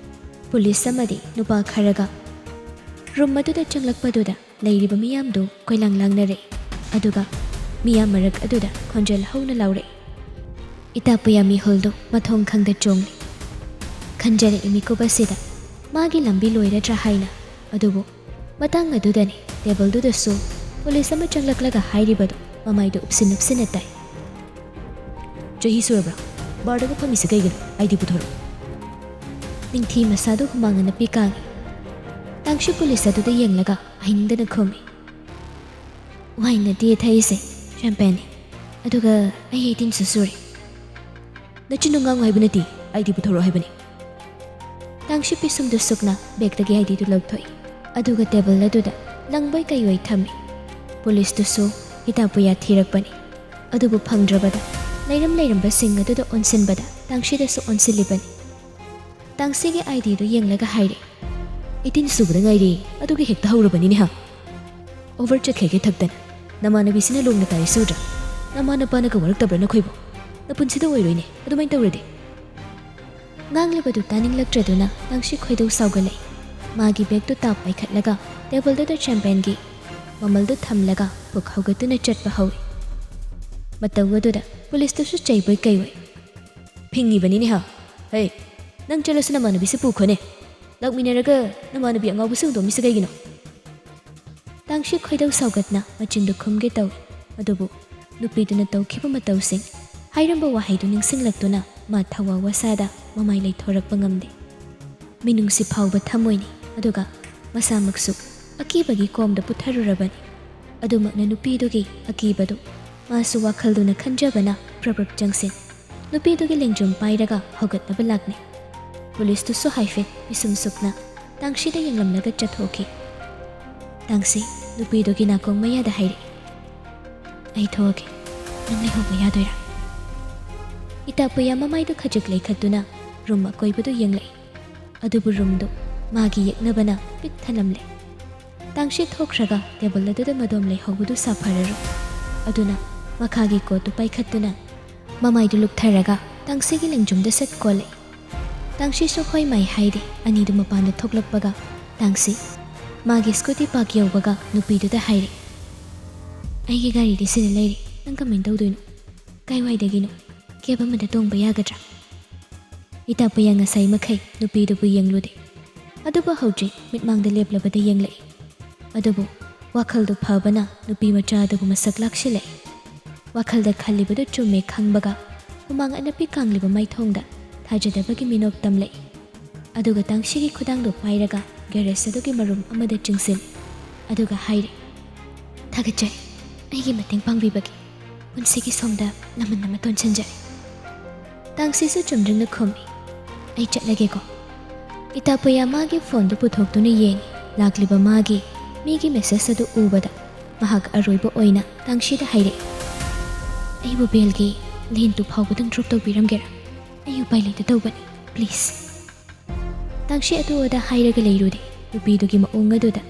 Police ꯑꯃꯗꯤ ꯅꯨꯄꯥ ꯈꯔꯒ room ꯑꯗꯨꯗ ꯆꯪꯂꯛꯄꯗꯨꯗ ꯂꯩꯔꯤꯕ ꯃꯤꯌꯥꯝꯗꯨ ꯀꯣꯏꯂꯥꯡ ꯂꯥꯡꯅꯔꯦ꯫ ꯑꯗꯨꯒ ꯃꯤꯌꯥꯝ ꯃꯔꯛ ꯑꯗꯨꯗ ꯈꯣꯟꯖꯦꯜ ꯍꯧꯅ ꯂꯥꯎꯔꯛꯏ, "ꯏꯇꯥ ꯄꯨꯌꯥ ꯃꯤꯍꯨꯜꯗꯨ ꯃꯊꯣꯡ ꯈꯪꯗ ꯆꯣꯡꯂꯤ꯫" ꯈꯟꯖꯔꯛꯏ ꯃꯤꯀꯨꯞ ꯑꯁꯤꯗ ꯃꯥꯒꯤ ꯂꯝꯕꯤ ꯂꯣꯏꯔꯗ꯭ꯔꯥ ꯍꯥꯏꯅ꯫ ꯑꯗꯨꯕꯨ ꯃꯇꯥꯡ ꯑꯗꯨꯗꯅꯤ tableꯗꯨꯗꯁꯨ police ꯑꯃ ꯆꯪꯂꯛꯂꯒ ꯍꯥꯏꯔꯤꯕꯗꯨ ꯃꯃꯥꯏꯗꯨ ꯎꯞꯁꯤꯟ ꯎꯞꯁꯤꯟꯅ ꯇꯥꯏ꯫ "ꯆꯍꯤ ꯁꯨꯔꯕ꯭ꯔꯥ? Barꯗꯒ ꯐꯝꯃꯤꯁꯦ ꯀꯩꯒꯤꯅꯣ? ID ꯄꯨꯊꯣꯔꯛꯑꯣ꯫" ꯅꯤꯡꯊꯤ ꯃꯁꯥꯗꯨ ꯍꯨꯃꯥꯡ ꯑꯅꯞꯄꯤ ꯀꯥꯡꯉꯤ꯫ ꯇꯥꯡꯁꯤ police ꯑꯗꯨꯗ ꯌꯦꯡꯂꯒ ꯍꯩꯅꯤꯡꯗꯅ ꯈꯨꯝꯃꯤ, "Wine ꯅꯠꯇꯤꯌꯦ ꯊꯛꯏꯁꯦ, champagneꯅꯦ꯫ ꯑꯗꯨꯒ ꯑꯩ eighteenꯁꯨ ꯁꯨꯔꯦ꯫" "ꯅꯆꯤꯟꯗꯣ ꯉꯥꯡꯉꯨ ꯍꯥꯏꯕ ꯅꯠꯇꯦ, ID ꯄꯨꯊꯣꯔꯛꯑꯣ ꯍꯥꯏꯕꯅꯤ꯫" ꯇꯥꯡꯁꯤ ꯄꯤꯁꯨꯝꯗꯨ ꯁꯨꯛꯅ bagꯇꯒꯤ IDꯗꯨ ꯂꯧꯊꯣꯛꯏ꯫ ꯑꯗꯨꯒ table ꯑꯗꯨꯗ ꯂꯪꯕꯣꯏ ꯀꯩꯑꯣꯏ ꯊꯝꯃꯤ꯫ Policeꯇꯨꯁꯨ ꯏꯇꯥ ꯄꯨꯌꯥ ꯊꯤꯔꯛꯄꯅꯤ꯫ ꯑꯗꯨꯕꯨ ꯐꯪꯗ꯭ꯔꯕꯗ ꯂꯩꯔꯝ ꯂꯩꯔꯝꯕꯁꯤꯡ ꯑꯗꯨꯗ ꯑꯣꯟꯁꯤꯟꯕꯗ ꯇꯥꯡꯁꯤꯗꯁꯨ ꯑꯣꯟꯁꯤꯜꯂꯤꯕꯅꯤ꯫ ꯇꯥꯡꯁꯤꯒꯤ IDꯗꯨ ꯌꯦꯡꯂꯒ ꯍꯥꯏꯔꯦ, "Eighteen ꯁꯨꯕꯗ ꯉꯥꯏꯔꯤ, ꯑꯗꯨꯒꯤ ꯍꯦꯛꯇ ꯍꯧꯔꯕꯅꯤꯅꯦ ꯍꯥ꯫ Over ꯆꯠꯈ꯭ꯔꯦꯒꯦ ꯊꯛꯇꯅ꯫ ꯅꯃꯥꯟꯅꯕꯤꯁꯤꯅ ꯂꯣꯡꯅ ꯇꯥꯔꯤ ꯁꯨꯗ꯭ꯔꯥ? ꯅꯃꯥ ꯅꯄꯥꯅꯒ ꯋꯥꯔꯛꯇꯕ꯭ꯔꯥ ꯅꯈꯣꯏꯕꯨ? ꯅꯄꯨꯟꯁꯤꯗ ꯑꯣꯏꯔꯣꯏꯅꯦ ꯑꯗꯨꯃꯥꯏꯅ ꯇꯧꯔꯗꯤ꯫ ꯉꯥꯡꯂꯤꯕꯗꯨ ꯇꯥꯅꯤꯡꯂꯛꯇ꯭ꯔꯗꯨꯅ ꯇꯥꯡꯁꯤ ꯈꯣꯏꯗꯧ ꯁꯥꯎꯒꯠꯂꯛꯏ꯫ ꯃꯥꯒꯤ ꯕꯦꯒꯇꯨ ꯇꯥꯞ ꯄꯥꯏꯈꯠꯂꯒ ꯇꯦꯕꯜꯗꯨꯗ ꯆꯦꯝꯄꯦꯟꯒꯤ ꯃꯃꯜꯗꯨ ꯊꯝꯂꯒ ꯄꯨꯛ ꯍꯧꯒꯠꯇꯨꯅ ꯆꯠꯄ ꯍꯧꯏ꯫ ꯃꯇꯧ ꯑꯗꯨꯗ ꯄꯨꯂꯤꯁꯇꯨꯁꯨ ꯆꯩꯕꯣꯏ ꯀꯩꯕꯣꯏ꯫ "ꯐꯤꯡꯉꯤꯕꯅꯤꯅꯦ ꯍꯥ? ꯍꯩ, ꯅꯪ ꯆꯠꯂꯁꯨ ꯅꯃꯥꯟꯅꯕꯤꯁꯤ ꯄꯨꯈꯣꯅꯦ꯫ ꯂꯥꯛꯃꯤꯟꯅꯔꯒ ꯅꯃꯥꯟꯅꯕꯤ ꯑꯉꯥꯎꯕꯁꯤ ꯍꯨꯟꯗꯣꯛꯑꯝꯃꯤꯁꯤ ꯀꯩꯒꯤꯅꯣ?" ꯇꯥꯡꯁꯤ ꯈꯣꯏꯗꯧ ꯁꯥꯎꯒꯠꯅ ꯃꯆꯤꯟꯗꯨ ꯈꯨꯝꯒꯦ ꯇꯧꯏ꯫ ꯑꯗꯨꯕꯨ ꯅꯨꯄꯤꯗꯨꯅ ꯇꯧꯈꯤꯕ ꯃꯇꯧꯁꯤꯡ, ꯍꯥꯏꯔꯝꯕ ꯋꯥꯍꯩꯗꯨ ꯅꯤꯡꯁꯤꯡꯂꯛꯇꯨꯅ ꯃꯥ ꯊꯋꯥ ꯋꯥꯁꯥꯗ ꯃꯃꯥꯏ ꯂꯩꯊꯣꯔꯛꯄ ꯉꯝꯗꯦ꯫ ꯃꯤꯅꯨꯡꯁꯤ ꯐꯥꯎꯕ ꯊꯃꯣꯏꯅꯤ, ꯑꯗꯨꯒ ꯃꯁꯥꯃꯛꯁꯨ ꯑꯀꯤꯕꯒꯤ ꯀꯣꯝꯗ ꯄꯨꯊꯔꯨꯔꯕꯅꯤ꯫ ꯑꯗꯨꯃꯛꯅ ꯅꯨꯄꯤꯗꯨꯒꯤ ꯑꯀꯤꯕꯗꯨ ꯃꯥꯁꯨ ꯋꯥꯈꯜꯗꯨꯅ ꯈꯟꯖꯕꯅ ꯄ꯭ꯔꯞ ꯄ꯭ꯔꯞ ꯆꯪꯁꯤꯟ, ꯅꯨꯄꯤꯗꯨꯒꯤ ꯂꯦꯡꯖꯨꯝ ꯄꯥꯏꯔꯒ ꯍꯧꯒꯠꯅꯕ ꯂꯥꯛꯅꯩ꯫ ꯄꯨꯂꯤꯁꯇꯨꯁꯨ ꯍꯥꯏꯐꯦꯠ ꯄꯤꯁꯨꯝ ꯁꯨꯞꯅ ꯇꯥꯡꯁꯤꯗ ꯌꯦꯡꯂꯝꯂꯒ ꯆꯠꯊꯣꯛꯈꯤ꯫ ꯇꯥꯡꯁꯤ ꯅꯨꯄꯤꯗꯨꯒꯤ ꯅꯥꯀꯣꯡ ꯃꯌꯥꯗ ꯍꯥꯏꯔꯛꯏ, "ꯑꯩ ꯊꯣꯛꯑꯒꯦ, ꯅꯪ ꯂꯩꯍꯧꯕ ꯌꯥꯗꯣꯏꯔꯥ?" ꯏꯇꯥꯄꯨꯌꯥ ꯃꯃꯥꯏꯗꯨ ꯈꯖꯤꯛ ꯂꯩꯈꯠꯇꯨꯅ ꯔꯨꯝ ꯑꯀꯣꯏꯕꯗꯨ ꯌꯦꯡꯂꯛꯏ꯫ ꯑꯗꯨꯕꯨ ꯔꯨꯝꯗꯨ ꯃꯥꯒꯤ ꯌꯦꯛꯅꯕꯅ ꯄꯤꯛ ꯊꯜꯂꯝꯂꯦ꯫ ꯇꯥꯡꯁꯤ ꯊꯣꯛꯈ꯭ꯔꯒ ꯇꯦꯕꯜ ꯑꯗꯨꯗ ꯃꯗꯣꯝ ꯂꯩꯍꯧꯕꯗꯨ ꯁꯥꯐꯔꯔꯣꯏ꯫ ꯑꯗꯨꯅ ꯃꯈꯥꯒꯤ ꯀꯣꯠꯇꯨ ꯄꯥꯏꯈꯠꯇꯨꯅ ꯃꯃꯥꯏꯗꯨ ꯂꯨꯛꯊꯔꯒ ꯇꯥꯡꯁꯤꯒꯤ ꯂꯦꯡꯖꯨꯝꯗ ꯁꯠ ꯀꯣꯜꯂꯦ꯫ ꯇꯥꯡꯁꯤꯁꯨ ꯍꯣꯏ ꯃꯥꯏ ꯍꯥꯏꯗꯦ꯫ ꯑꯅꯤꯗꯨ ꯃꯄꯥꯟꯗ ꯊꯣꯛꯂꯛꯄꯒ ꯇꯥꯡꯁꯤ ꯃꯥꯒꯤ ꯁ꯭ꯀꯨꯇꯤ ꯄꯥꯔꯛ ꯌꯧꯕꯒ ꯅꯨꯄꯤꯗꯨꯗ ꯍꯥꯏꯔꯦ, "ꯑꯩꯒꯤ ꯒꯥꯔꯤꯗꯤ ꯁꯤꯗ ꯂꯩꯔꯦ, ꯅꯪ ꯀꯃꯥꯏꯅ ꯇꯧꯗꯣꯏꯅꯣ? ꯀꯥꯏꯋꯥꯏꯗꯒꯤꯅꯣ? ꯀꯦꯕ ꯑꯃꯗ ꯇꯣꯡꯕ ꯌꯥꯒꯗ꯭ꯔꯥ?" ꯏꯇꯥꯄꯨꯌꯥ ꯉꯁꯥꯏ ꯃꯈꯩ ꯅꯨꯄꯤꯗꯨꯕꯨ ꯌꯦꯡꯂꯨꯗꯦ꯫ ꯑꯗꯨꯕꯨ ꯍꯧꯖꯤꯛ ꯃꯤꯠꯃꯥꯡꯗ ꯂꯦꯞꯂꯕꯗ ꯌꯦꯡꯂꯛꯏ꯫ ꯑꯗꯨꯕꯨ ꯋꯥꯈꯜꯗꯨ ꯐꯕꯅ ꯅꯨꯄꯤ ꯃꯆꯥ ꯑꯗꯨꯕꯨ ꯃꯁꯛ ꯂꯥꯛꯁꯤꯜꯂꯛꯏ꯫ ꯋꯥꯈꯜꯗ ꯈꯜꯂꯤꯕꯗꯨ ꯆꯨꯝꯃꯦ ꯈꯪꯕꯒ ꯍꯨꯃꯥꯡ ꯑꯅꯞꯄꯤ ꯀꯥꯡꯂꯤꯕ ꯃꯥꯏꯊꯣꯡꯗ ꯊꯥꯖꯗꯕꯒꯤ ꯃꯤꯅꯣꯛ ꯇꯝꯂꯛꯏ꯫ ꯑꯗꯨꯒ ꯇꯥꯡꯁꯤꯒꯤ ꯈꯨꯗꯥꯡꯗꯨ ꯄꯥꯏꯔꯒ ꯒꯦꯔꯦꯖ ꯑꯗꯨꯒꯤ ꯃꯔꯨꯝ ꯑꯃꯗ ꯆꯤꯡꯁꯤꯜꯂꯤ꯫ ꯑꯗꯨꯒ ꯍꯥꯏꯔꯤ, "ꯊꯥꯒꯠꯆꯔꯤ, ꯑꯩꯒꯤ ꯃꯇꯦꯡ ꯄꯥꯡꯕꯤꯕꯒꯤ꯫ ꯄꯨꯟꯁꯤꯒꯤ ꯁꯣꯝꯗ ꯂꯃꯟ ꯑꯃ ꯇꯣꯟꯁꯤꯟꯖꯔꯤ꯫" ꯇꯥꯡꯁꯤꯁꯨ ꯆꯨꯝꯗ꯭ꯔꯤꯡꯅ ꯈꯨꯝꯃꯤ, "ꯑꯩ ꯆꯠꯂꯒꯦꯀꯣ꯫" ꯏꯇꯥꯄꯨꯌꯥ ꯃꯥꯒꯤ ꯐꯣꯟꯗꯨ ꯄꯨꯊꯣꯛꯇꯨꯅ ꯌꯦꯡꯉꯤ꯫ ꯂꯥꯛꯂꯤꯕ ꯃꯥꯒꯤ ꯃꯤꯒꯤ ꯃꯦꯁꯦꯖ ꯑꯗꯨ ꯎꯕꯗ ꯃꯍꯥꯛ ꯑꯔꯣꯏꯕ ꯑꯣꯏꯅ ꯇꯥꯡꯁꯤꯗ ꯍꯥꯏꯔꯛꯏ, "ꯑꯩꯕꯨ ꯕꯦꯜꯒꯤ ꯂꯦꯟꯇꯨ ꯐꯥꯎꯕꯗꯪ ꯗ꯭ꯔꯣꯞ ꯇꯧꯕꯤꯔꯝꯒꯦꯔꯥ? ꯑꯩ ꯎꯄꯥꯏ ꯂꯩꯇ ꯇꯧꯕꯅꯤ, ꯄ꯭ꯂꯤꯖ꯫" ꯇꯥꯡꯁꯤ ꯑꯗꯨ ꯑꯗꯥ ꯍꯥꯏꯔꯒ ꯂꯩꯔꯨꯗꯦ ꯅꯨꯄꯤꯗꯨꯒꯤ ꯃꯑꯣꯡ ꯑꯗꯨꯗ꯫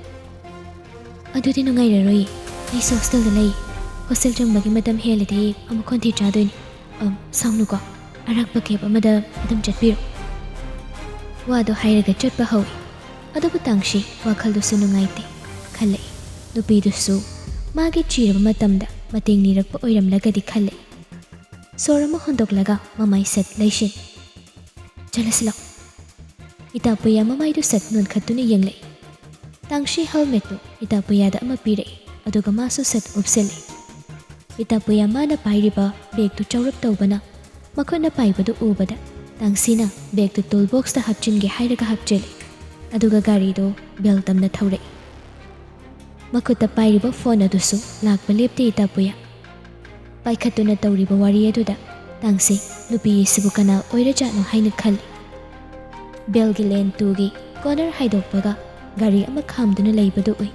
"ꯑꯗꯨꯗꯤ ꯅꯨꯡꯉꯥꯏꯔꯔꯣꯏꯌꯦ, ꯑꯩꯁꯨ ꯍꯣꯁꯇꯦꯜꯗ ꯂꯩ꯫ ꯍꯣꯁꯇꯦꯜ ꯆꯪꯕꯒꯤ ꯃꯇꯝ ꯍꯦꯜꯂꯗꯤ ꯑꯃꯨꯛ ꯈꯣꯟꯊꯤ ꯆꯥꯗꯣꯏꯅꯤ꯫ ꯑꯝ, ꯁꯥꯎꯅꯨꯀꯣ, ꯑꯔꯥꯛꯄ ꯀꯦꯕ ꯑꯃꯗ ꯑꯗꯨꯝ ꯆꯠꯄꯤꯔꯣ꯫ ꯋꯥꯗꯣ ꯍꯥꯏꯔꯒ ꯆꯠꯄ ꯍꯧꯏ꯫ ꯑꯗꯨꯕꯨ ꯇꯥꯡꯁꯤ ꯋꯥꯈꯜꯗꯨꯁꯨ ꯅꯨꯡꯉꯥꯏꯇꯦ ꯈꯜꯂꯛꯏ꯫ ꯅꯨꯄꯤꯗꯨꯁꯨ ꯃꯥꯒꯤ ꯆꯤꯔꯕ ꯃꯇꯝꯗ ꯃꯇꯦꯡ ꯅꯤꯔꯛꯄ ꯑꯣꯏꯔꯝꯂꯒꯗꯤ ꯈꯜꯂꯛꯏ꯫ ꯁꯣꯔ ꯑꯃ ꯍꯣꯟꯗꯣꯛꯂꯒ ꯃꯃꯥꯏ ꯁꯠ ꯂꯩꯁꯤꯟ꯫ "ꯆꯠꯂꯁꯤ ꯂꯥꯎ꯫" ꯏꯇꯥꯄꯨꯌꯥ ꯃꯃꯥꯏꯗꯨ ꯁꯠ ꯅꯣꯟꯈꯠꯇꯨꯅ ꯌꯦꯡꯂꯛꯏ꯫ ꯇꯥꯡꯁꯤ ꯍꯦꯜꯃꯦꯠꯇꯨ ꯏꯇꯥꯄꯨꯌꯥꯗ ꯑꯃ ꯄꯤꯔꯛꯏ, ꯑꯗꯨꯒ ꯃꯥꯁꯨ ꯁꯠ ꯎꯞꯁꯤꯜꯂꯤ꯫ ꯏꯇꯥꯄꯨꯌꯥ ꯃꯥꯅ ꯄꯥꯏꯔꯤꯕ ꯕꯦꯒꯇꯨ ꯆꯥꯎꯔꯞ ꯇꯧꯕꯅ ꯃꯈꯨꯠꯅ ꯄꯥꯏꯕꯗꯨ ꯎꯕꯗ ꯇꯥꯡꯁꯤꯅ ꯕꯦꯒꯇꯨ ꯇꯨꯜ ꯕꯣꯛꯁꯇ ꯍꯥꯞꯆꯤꯟꯒꯦ ꯍꯥꯏꯔꯒ ꯍꯥꯞꯆꯤꯜꯂꯤ, ꯑꯗꯨꯒ ꯒꯥꯔꯤꯗꯨ ꯕꯦꯜ ꯇꯝꯅ ꯊꯧꯔꯛꯏ꯫ ꯃꯈꯨꯠꯇ ꯄꯥꯏꯔꯤꯕ ꯐꯣꯟ ꯑꯗꯨꯁꯨ ꯂꯥꯛꯄ ꯂꯦꯞꯇꯦ ꯏꯇꯥꯄꯨꯌꯥ꯫ ꯄꯥꯏꯈꯠꯇꯨꯅ ꯇꯧꯔꯤꯕ ꯋꯥꯔꯤ ꯑꯗꯨꯗ ꯇꯥꯡꯁꯤ ꯅꯨꯄꯤ ꯑꯁꯤꯕꯨ ꯀꯅꯥ ꯑꯣꯏꯔꯖꯥꯠꯅꯣ ꯍꯥꯏꯅ ꯈꯜꯂꯤ꯫ ꯕꯦꯜꯒꯤ ꯂꯦꯟ ꯇꯨꯒꯤ ꯀꯣꯔꯅꯔ ꯍꯥꯏꯗꯣꯛꯄꯒ ꯒꯥꯔꯤ ꯑꯃ ꯈꯥꯝꯗꯨꯅ ꯂꯩꯕꯗꯨ ꯎꯏ꯫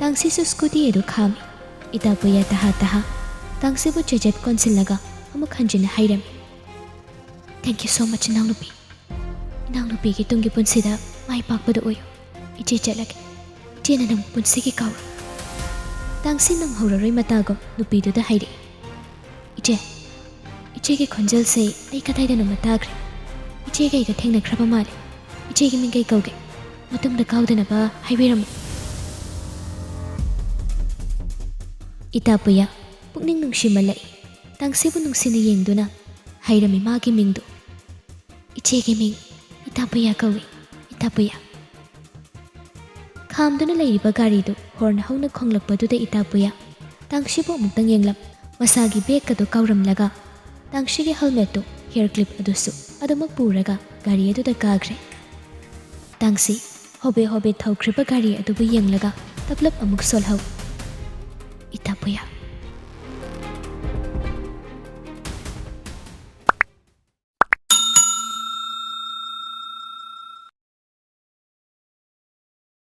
ꯇꯥꯡꯁꯤꯁꯨ ꯁ꯭ꯀꯨꯇꯤ ꯑꯗꯨ ꯈꯥꯝꯃꯤ꯫ ꯏꯇꯥꯄꯨꯌꯥ ꯇꯍꯥ ꯇꯍꯥ ꯇꯥꯡꯁꯤꯕꯨ ꯆꯦꯖꯦꯠ ꯀꯣꯟꯁꯤꯜꯂꯒ ꯑꯃꯨꯛ ꯍꯟꯖꯤꯟꯅ ꯍꯥꯏꯔꯝꯃꯤ, "Thank you so much, ꯏꯅꯥꯎꯅꯨꯄꯤ꯫ ꯏꯅꯥꯎꯅꯨꯄꯤꯒꯤ ꯇꯨꯡꯒꯤ ꯄꯨꯟꯁꯤꯗ ꯃꯥꯏ ꯄꯥꯛꯄꯗꯨ ꯑꯣꯏꯌꯨ꯫ ꯏꯆꯦ ꯆꯠꯂꯒꯦ꯫ ꯏꯆꯦꯅ ꯅꯪ ꯄꯨꯟꯁꯤꯒꯤ ꯀꯥꯎꯔꯣꯏ꯫" ꯇꯥꯡꯁꯤ ꯅꯪꯍꯧꯔꯔꯣꯏ ꯃꯇꯥꯒꯨꯝ ꯅꯨꯄꯤꯗꯨꯗ ꯍꯥꯏꯔꯛꯏ, "ꯏꯆꯦ, ꯏꯆꯦꯒꯤ ꯈꯣꯟꯖꯦꯜꯁꯦ ꯑꯩ ꯀꯗꯥꯏꯗꯅꯣꯃ ꯇꯥꯈ꯭ꯔꯦ꯫ ꯏꯆꯦꯒ ꯑꯩꯒ ꯊꯦꯡꯅꯈ꯭ꯔꯕ ꯃꯥꯜꯂꯦ꯫ ꯏꯆꯦꯒꯤ ꯃꯤꯡ ꯀꯩ ꯀꯧꯒꯦ? ꯃꯇꯨꯡꯗ ꯀꯥꯎꯗꯅꯕ ꯍꯥꯏꯕꯤꯔꯝꯃꯨ꯫" ꯏꯇꯥꯄꯨꯌꯥ ꯄꯨꯛꯅꯤꯡ ꯅꯨꯡꯁꯤꯃꯜꯂꯛꯏ꯫ ꯇꯥꯡꯁꯤꯕꯨ ꯅꯨꯡꯁꯤꯅ ꯌꯦꯡꯗꯨꯅ ꯍꯥꯏꯔꯝꯃꯤ ꯃꯥꯒꯤ ꯃꯤꯡꯗꯨ꯫ "ꯏꯆꯦꯒꯤ ꯃꯤꯡ ꯏꯇꯥꯄꯨꯌꯥ ꯀꯧꯏ, ꯏꯇꯥꯄꯨꯌꯥ꯫" ꯈꯥꯝꯗꯨꯅ ꯂꯩꯔꯤꯕ ꯒꯥꯔꯤꯗꯨ ꯍꯣꯔꯟ ꯍꯧꯅ ꯈꯣꯡꯂꯛꯄꯗꯨꯗ ꯏꯇꯥꯄꯨꯌꯥ ꯇꯥꯡꯁꯤꯕꯨ ꯑꯃꯨꯛꯇꯪ ꯌꯦꯡꯂꯝ꯫ ꯃꯁꯥꯒꯤ ꯕꯦꯒ ꯑꯗꯨ ꯀꯥꯎꯔꯝꯂꯒ ꯇꯥꯡꯁꯤꯒꯤ ꯍꯦꯜꯃꯦꯠꯇꯨ, ꯍꯤꯌꯔ ꯀ꯭ꯂꯤꯞ ꯑꯗꯨꯁꯨ ꯑꯗꯨꯃꯛ ꯄꯨꯔꯒ ꯒꯥꯔꯤ ꯑꯗꯨꯗ ꯀꯥꯈ꯭ꯔꯦ꯫ ꯇꯥꯡꯁꯤ ꯍꯣꯕꯦ ꯍꯣꯕꯦ ꯊꯧꯈ꯭ꯔꯤꯕ ꯒꯥꯔꯤ ꯑꯗꯨꯕꯨ ꯌꯦꯡꯂꯒ ꯇꯞꯂꯞ ꯑꯃꯨꯛ ꯁꯣꯜꯍꯧ꯫ "ꯏꯇꯥꯄꯨꯌꯥ,